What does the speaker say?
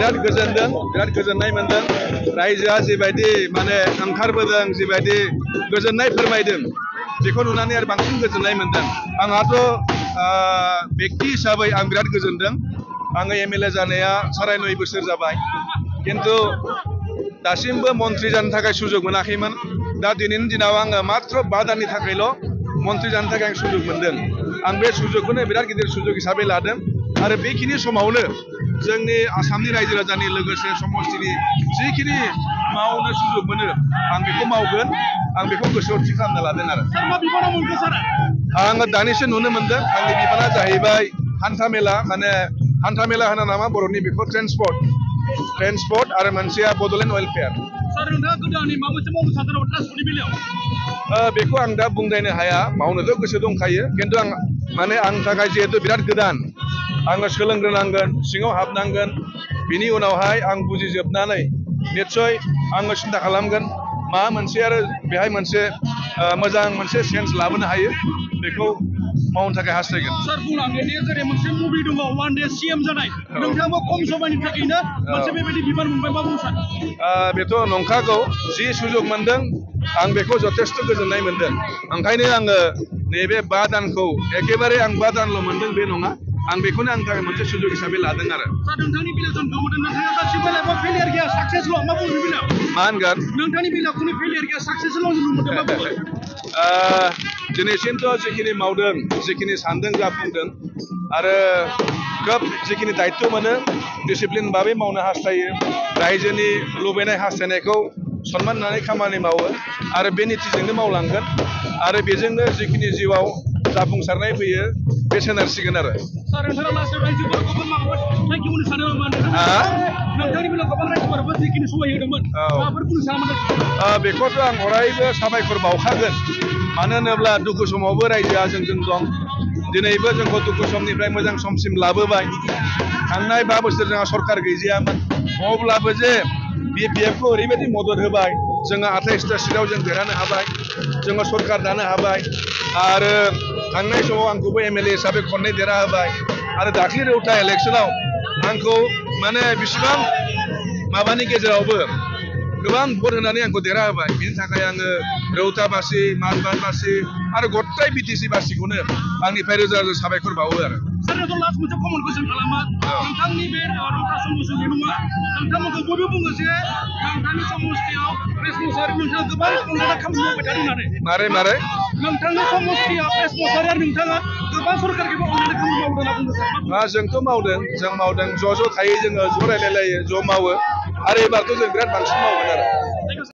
बिराद गोजोनदों बिराद गोजोननाय मोनदों रायजोआ जिबायदि माने ओंखारबोदों जिबायदि गोजोननाय फोरमायदों बेखौ नुनानै आरो बांसिन गोजोननाय मोनदों आंहाथ' व्यक्ति हिसाबै आं बिराद गोजोनदों आङो MLA जानाया 9.5 बोसोर जाबाय किन्तु दासिमबो मन्त्रि जानो थाखाय सुजुग मोनाखैमोन दा दिनैनि दिनाव आङो मात्र 5 दाननि थाखायल' मन्त्रि जानो थाखाय आं सुजुग मोनदों आं बे सुजुगखौनो बिराद गिदिर सुजुग हिसाबै लादों आरो बेखिनि समावनो जोंनि आसामनि रायजो राजानि लोगोसे समस्तिनि जिखिनि मावनो सुजुग मोनो आं बेखौ मावगोन आं बेखौ गोसोआव थि खालामना लादों आरो आङो दानिसो नुनो मोनदों आंनि बिबाना जाहैबाय हान्थामेला माने हान्थामेला होनो नामा बर'नि बेखौ ट्रेन्सपर्ट आरो मोनसेया बड'लेण्ड वेलफेयार बेखौ आं दा बुंद्रायनो हाया मावनोथ' गोसो दंखायो किन्तु आं माने आंनि थाखाय जिहेतु बिराद गोदान आङो सोलोंग्रोनांगोन सिङाव हाबनांगोन बिनि उनावहाय आं बुजिजोबनानै निस्सय आङो सिन्था खालामगोन मा मोनसे आरो बेहाय मोनसे मोजां मोनसे सेन्स लाबोनो हायो बेखौ मावनो थाखाय हास्थायगोन सार बुंलांगोन दि जेरै मोनसे मुभि दङ वान डे CM जानाय नोंथाङाबो खम समायनि थाखायनो मोनसे बेबायदि बिबान मोनबाय मा बुंनो सानो बेथ' नंखागौ जि सुजुग मोनदों आं बेखौ जथेस्थ' गोजोननाय मोनदों ओंखायनो आङो नैबे 5 दानखौ एखेबारे आं 5 दानल' मोनदों बे नङा आं बेखौनो आंनि थाखाय मोनसे सुजुग हिसाबै लादों आरो नोंथांनि बेलायाव जों नुदों नोंथाङा गासिबो लाइफआव फेलियर गैया साक्सेसल' मा बुंनो बेलायाव मा होनगोन नोंथांनि बेलायाव खुनु फेलियर गैया साक्सेसल' नुनो मोनदों मा बुङो दिनैसिमथ' जिखिनि मावदों जिखिनि सानदों जाफुंदों आरो खोब जिखिनि दायित्व मोनो डिसिप्लिन भाबै मावनो हास्थायो रायजोनि लुबैनाय हास्थायनायखौ सनमान होनानै खामानि मावो आरो बे नितिजोंनो मावलांगोन आरो बेजोंनो जिखिनि जिउआव जाफुंसारनाय फैयो बे सोनारसिगोन आरो सार नोंथाङा लास्टआव रायजोफोरखौबो माबाफोर थेंक इउ होनो सानो नामा नोंथांनि बेलायाव गोबां रायजोफोराबो जिखिनि सहाय होदोंमोन माबाफोर बुंनो सानोमोन बेखौथ' आं अरायबो साबायखर बावखागोन मानो होनोब्ला दुखु समावबो रायजोआ जोंजों दं दिनैबो जोंखौ दुखु समनिफ्राय मोजां समसिम लाबोबाय थांनाय 5 बोसोर जोंहा सरकार गैजायामोन अब्लाबो जे BPF खौ ओरैबायदि मदद होबाय जोङो 28टा सिटआव जों देरहानो हाबाय जोङो सरकार दानो हाबाय आरो थांनाय समाव आंखौबो MLA हिसाबै खननै देरहा होबाय आरो दाख्लि रौता इलेक्सनाव आंखौ माने बिसिबां माबानि गेजेरावबो गोबां भट होनानै आंखौ देरहा होबाय बिनि थाखाय आङो रौताबासि मालबानबासि आरो गथाय BTC बासिखौनो आंनिफ्राय रोजा रोजा साबायखर बावो आरो सारनोथ' लास्ट मोनसे कमन कुइसन खालामा नोंथांनि बे रौता समस्तिनि नङा नोंथांमोनखौ बयबो बुङो जे नोंथांनि समस्तियाव प्रेस मसाहारि नोंथाङा गोबां रंजाना खामानि मावबाय थादों होननानै मारै नोंथांनि समस्तियाव प्रेस मसाहारि आरो नोंथाङा गोबां सरकारखौबो अननानै खामानि मावदों होनना बुंदों सार जोंथ' मावदों ज' थायो जोङो ज' रायलायलायो ज' मावो आरो एबारथ' जों बिराद बांसिन मावगोन आरो